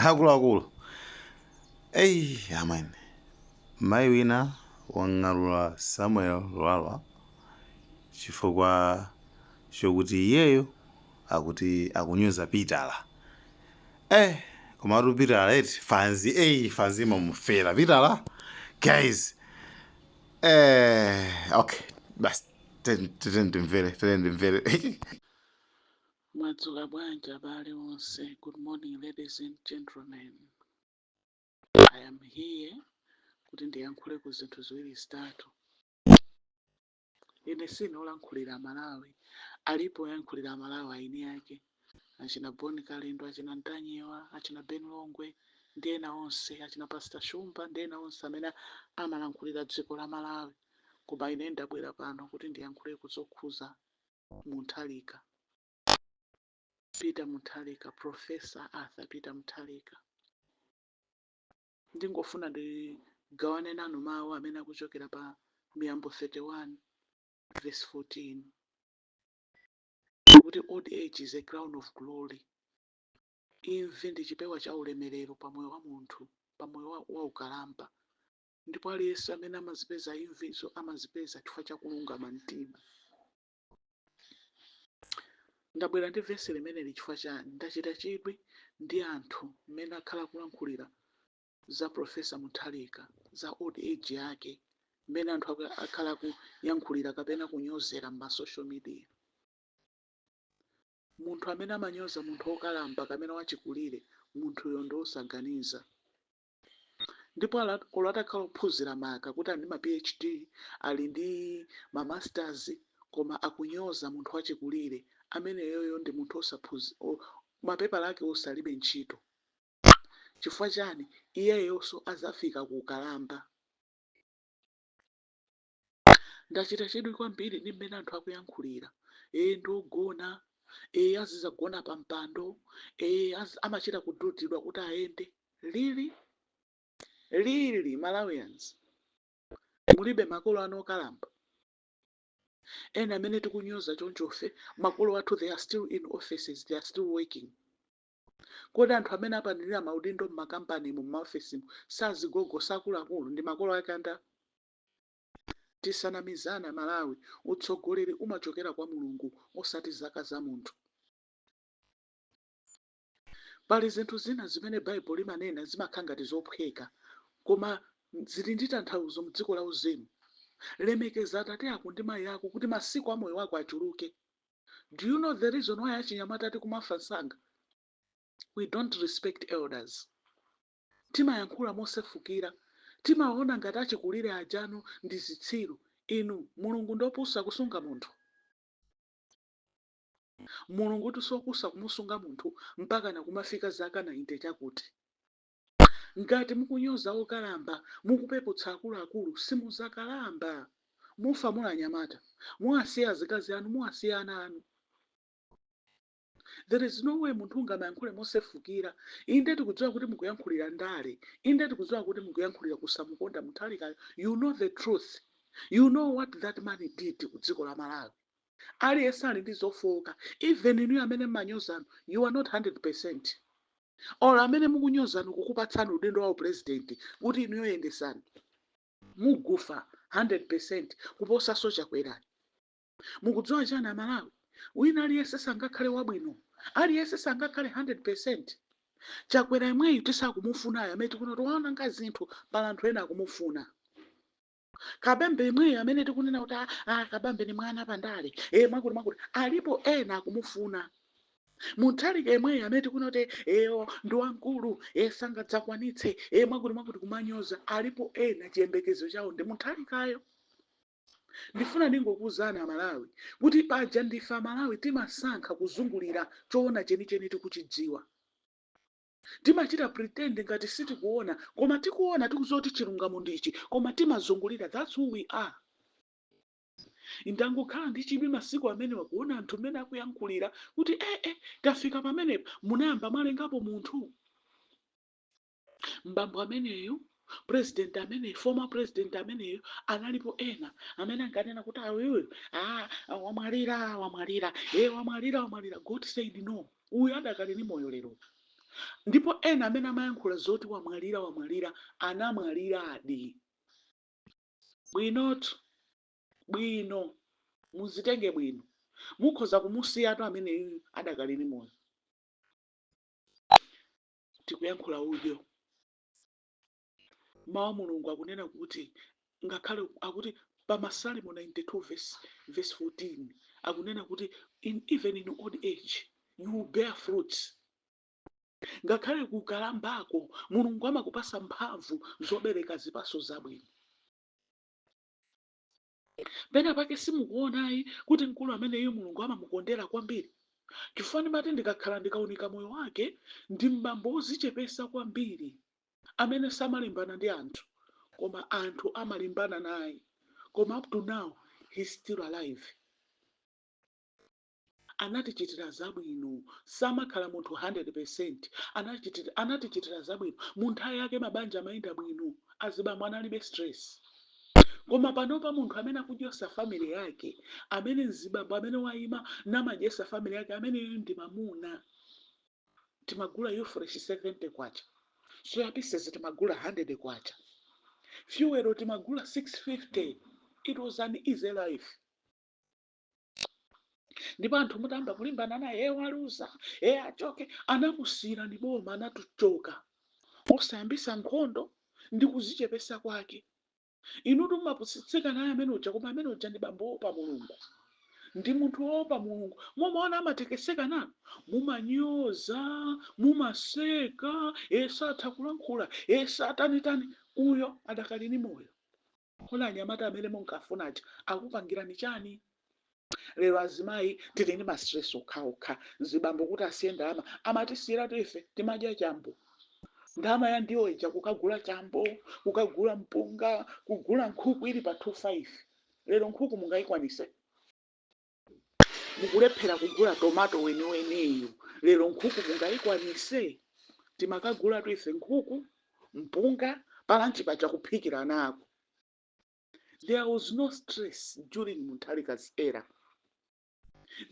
Akuluakulu, eyi amene mayi wina wang'alula Samuel Lwara chifukwa chokuti iyeyo akuti akunyoza Pitala. Komatu Pitala eti fanzi, eyi, fanzi imamufera Pitala, guys. Okay, basi, tete ndimvere, tete ndimvere. Mwadzuka bwanji abale onse? Good morning, ladies and gentlemen. I am here kuti ndiyankhule ku zinthu ziwiri zitatu. Ine sinolankhulira Malawi, alipo oyankhulira Malawi aini ake, achina Bon Kalindo, achina Ntanyiwa, achina Ben Longwe ndi ena onse, achina Pastor Shumba ndi ena onse amene amalankhulira dziko la Malawi. Koma ine ndabwera pano kuti ndiyankhule kuzokhuza Mutharika, Peter Mutharika, Professor Arthur Peter Mutharika. Ndingofuna ndigawane nanu mawu amene akuchokera pa Miyambo 31 verse 14, kuti old age is a crown of glory. Imvi ndi chipewa cha ulemerero pa moyo wa munthu, pa moyo wa ukalamba, ndipo aliyense amene amazipeza imvizo amazipeza chifukwa cha kulungama mtima. Ndabwera ndi vesi limeneli chifukwa chani? Ndachita chidwi ndi anthu mmene akhala kulankhulira za Professor Mutharika, za old age yake, mmene anthu akhala kuyankhulira kapena kunyozera m'ma social media. Munthu amene amanyoza munthu wokalamba kapena wachikulire, munthuyo ndi osaganiza. Ndipo olo atakhala ophunzira maka kuti ali ndi ma PhD, ali ndi ma masters, koma akunyoza munthu wachikulire, ameneyoyo ndi munthu mapepala ake osalibe ntchito. Chifukwa chani? Iyeyonso azafika ku ukalamba. Ndachita chidwi kwambiri ndi mmene anthu akuyankhulira. Ee, ndi ogona, ee, azizagona pa mpando, ee, amachita kududidwa kuti ayende. Really? Really, Malawians? Mulibe makolo anu okalamba? Ena amene tikunyoza chonchofe, makolo athu, they are still in offices, they are still working. Kodi anthu amene apanirira maudindo m'makampanimu, m'maofesimu, sazigogo, sakuluakulu, ndi makolo ake anda? Tisanamizane Amalawi, utsogoleri umachokera kwa Mulungu, osati zaka za munthu. Pali zinthu zina zimene Baibulo limanena zimakhala ngati zophweka, koma zili ndi tanthauzo mdziko la uzimu. Lemekeza atate ako ndi mayi ako kuti masiku a moyo wako achuluke. Do you know the reason why achinyamata tikumafa msanga? We don't respect elders. Timayankhula mosefukira. Timaona ngati achikulire ajanu ndi zitsiru. Inu, Mulungu ndopusa kusunga munthu? Mulungu tisopusa kumusunga munthu mpaka nakumafika zaka 90 chakuti? Ngati mukunyoza okalamba, mukupeputsa akuluakulu, simuzakalamba. Mufa muli anyamata. Muwasiya azikazi anu, muwasiya ana anu. There is no way munthu ungamayankhule mosefukira. Inde, tikudziwa kuti mukuyankhulira ndale. Inde, tikudziwa kuti mukuyankhulira kusamukonda Mutharikayo. You know the truth. You know what that man did ku dziko la Malawi. Aliyense ali ndi zofowoka. Even inuyo amene mmanyozanu, you are not 100%. Or amene mukunyozanu kukupatsani udindo wa president kuti inuyo yendesani, mugufa 100% kuposanso Chakwerayo. Mukudziwa chani Amalawi? Wina aliyense sangakhale wabwino, aliyense sangakhale 100%. Chakwera imweyu tisakumufunayo, amene tikunena kuti waonanga zinthu, pala anthu ena akumufuna. Kabambe imweyo amene tikunena kuti, ah, Kabambe ni mwana pandale, mwakuti mwakuti, alipo ena akumufuna. Mutharika imweyo amene tikunena kuti eyo ndi wamkulu, sangadzakwanitse, mwakuti mwakuti, kumanyoza, alipo ena chiyembekezo chawo ndi Mutharikayo. Ndifuna ndingokuwuzani Amalawi kuti paja ndife Amalawi, timasankha kuzungulira choona chenicheni tikuchidziwa. Timachita pretend ngati sitikuona, koma tikuona, tikudziwa kuti chilungamo ndichi, koma timazungulira. That's who we are. Ndangokhala ndi chidwi masiku amenewa kuona anthu mmene akuyankhulira kuti tafika pamenepa. Munayamba mwalengapo munthu, mbambo ameneyu, president ameneyu, former president ameneyu, analipo ena amene ankanena kuti uyuyu, ah, wamwalira, wamwalira, wamwalira, wamwalira. God said no, uyu adakali ndi moyo lero. Ndipo ena amene amayankhula zoti wamwalira wamwalira anamwaliradi. Bwinotu bwino, muzitenge bwino. Mukhoza kumusiyatu ameneyu adakali ndi moyo. Tikuyankhula udyo. Mawu a Mulungu akunena kuti, ngakhale akuti pa Masalimo 92 verse 14 akunena kuti even in old age you will bear fruits. Ngakhale kukalambako Mulungu amakupasa mphamvu zobereka zipaso zabwino. Pena pake simukuonayi kuti mkulu ameneyo Mulungu amamukondera kwambiri? Chifukwa ndimati ndikakhala ndikaunika moyo wake, ndi mbambo wozichepesa kwambiri amene samalimbana ndi anthu, koma anthu amalimbana naye. Koma up to now he's still alive. Anatichitira zabwino, samakhala munthu 100%. Anatichitira zabwino mu nthawi yake, mabanja amayenda bwino, azibambo analibe stress. Koma panopa munthu amene akudyesa family yake, amene mzibambo amene wayima namadyesa family yake, ameneyo ndi mamuna. Timagula Ufresh 70 kwacha, soya pieces timagula 100 kwacha, fuel timagula 650. It was an easy life. Ndipo anthu mutamba kulimbana naye, "E, waluza, e, achoke," anamusiyira ni boma, anatuchoka osayambisa nkhondo ndi kuzichepesa kwake. Inutu mumapusitsika naye amene uja, koma amene uja ndi bambo wopa Mulungu, ndi munthu wopa Mulungu. Mumaona amatekeseka nanu, mumanyoza, mumaseka, esatha kulankhula, esatanitani. Uyo adakali ni moyo. Kona anyamata amene munkafunaja akupangirani chani? Lero azimayi tili ndi ma stress okhaokha. Zibambo kuti asiye ndalama amatisiyiratu, ife timadya chambo. Ndalama ya ndiwo ija kukagula chambo, kukagula mpunga, kugula nkhuku ili pa 25. Lero nkhuku mungayikwanise? Mukulephera kugula tomato weniweniyu, lero nkhuku mungayikwanise? Timakagulatu ife nkhuku, mpunga, pa lunch paja kuphikira nako. There was no stress during Mutharika's era.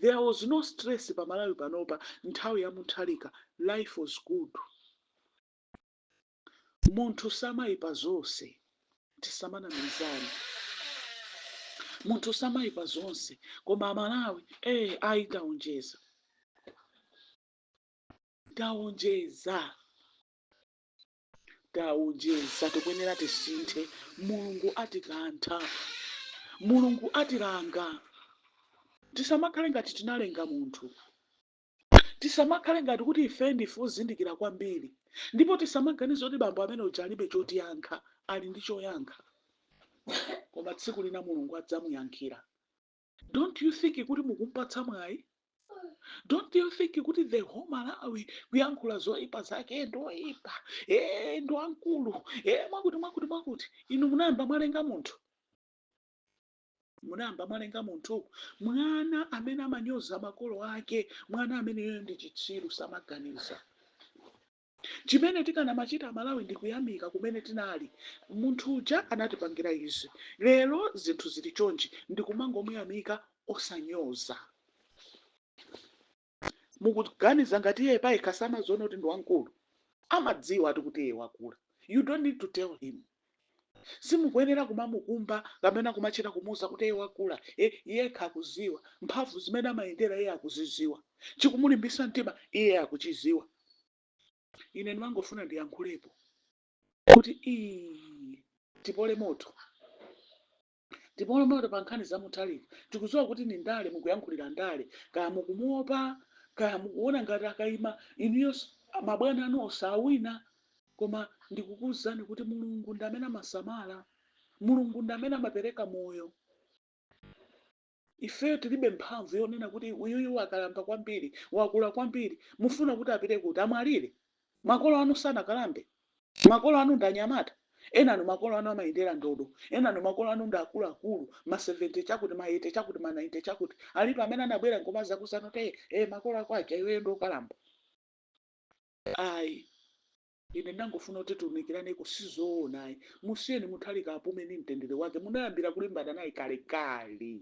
There was no stress pamalawi panopa. Nthawi ya Mutharika life was good. Munthu samayipa zonse, tisamanamizane. Munthu samayipa zonse, koma Amalawi ayi, taonjeza, taonjeza, taonjeza. Tikuyenera tisinthe. Mulungu atikantha, Mulungu atilanga. Tisamakhale ngati tinalenga munthu, tisamakhale ngati kuti ife ndife ozindikira kwambiri, ndipo tisamaganize kuti bambo amene uja alibe chotiyankha. Ali ndi choyankha, koma tsiku lina Mulungu adzamuyankhira. Don't you think kuti mukumpatsa mwayi? Don't you think kuti the whole Malawi kuyankhula zoyipa zake, ndoyipa, e, ndo amkulu, e, mwakuti mwakuti mwakuti? Inu munayamba mwalenga munthu? Munayamba mwalenga munthu? Mwana amene amanyoza makolo ake, mwana ameneyo ndi chitsiru, samaganiza. Chimene tikanamachita Malawi ndi kuyamika kumene tinali. Munthu uja anatipangira izi, lero zinthu zili chonchi, ndikumangomuyamika, osanyoza. Mukuganiza ngati iye payekha samaziona kuti ndi wamkulu? Amadziwa ati kuti iye wakula. You don't need to tell him. Simukuyenera kumamukumba kapena kumachita kumuwuza kuti iye wakula. Yekha akuziwa mphamvu zimene amayendera, iye akuziziwa. Chikumulimbisa mtima iye akuchiziwa. Ine ndimangofuna ndiyankhulepo kuti ii, tipole moto, tipole moto pa nkhani za Mutharika. Tikudziwa kuti ni ndale, mukuyankhulira ndale, kaya mukumuopa, kaya mukuona ngati akayima inuyo mabwana anu osawina. Koma ndikukuwuzani kuti Mulungu ndi amene amasamala, Mulungu ndi amene amapereka moyo. Ifeyo tilibe mphamvu yonena kuti uyuyu wakalamba kwambiri, wakula kwambiri. Mufuna kuti apite kuti? Amwalire? Makolo anu sanakalambe? Makolo anu ndi anyamata. Ena anu makolo anu amayendera ndodo, ena anu makolo anu ndi akuluakulu, ma 70 chakuti, ma 80 chakuti, ma 90 chakuti. Alipo amene anabwera ngoma zakusano te makolo ako aja iweyo ndi okalamba? Ayi, ine ndangofuna kuti tiunikiraneko. Sizoona ayi. Musiyeni Mutharika apume ndi mtendere wake. Munayambira kulimbana naye kalekale.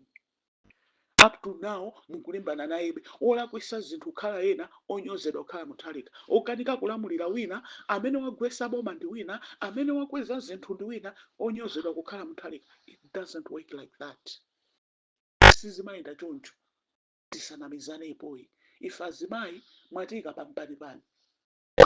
Up to now mukulimbana nayebe. Olakwisa zinthu kukhala ena, onyozedwa kukhala Mutharika, okanika kulamulira wina, amene wagwesa boma ndi wina, amene wakweza zinthu ndi wina, onyozedwa kukhala Mutharika. It doesn't work like that. Sizimayenda choncho. Tisanamizane ipoyi. Ife azimayi mwatiyika pampanipani.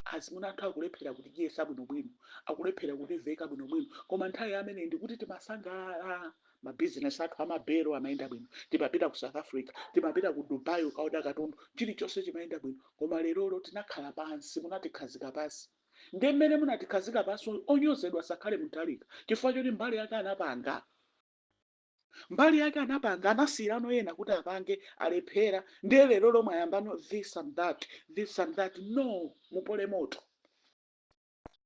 Azimuna athu akulephera kutidyesa bwinobwino, akulephera kutiveka bwinobwino, koma nthawi amene ndikuti timasangalala, mabizinesi athu amabelo amayenda bwino, timapita ku South Africa, timapita ku Dubai ukaoda katundu, chilichonse chimayenda bwino. Koma lerolo tinakhala pansi, munatikhazika pansi. Ndi mmene munatikhazika pansi, onyozedwa sakhale Mutharika, chifukwa choti mbali yake anapanga, mbali yake anapanga, anasiyirano ena kuti apange, alephera. Ndiye lero lomwe ayambano this and that, this and that. No, mupole moto.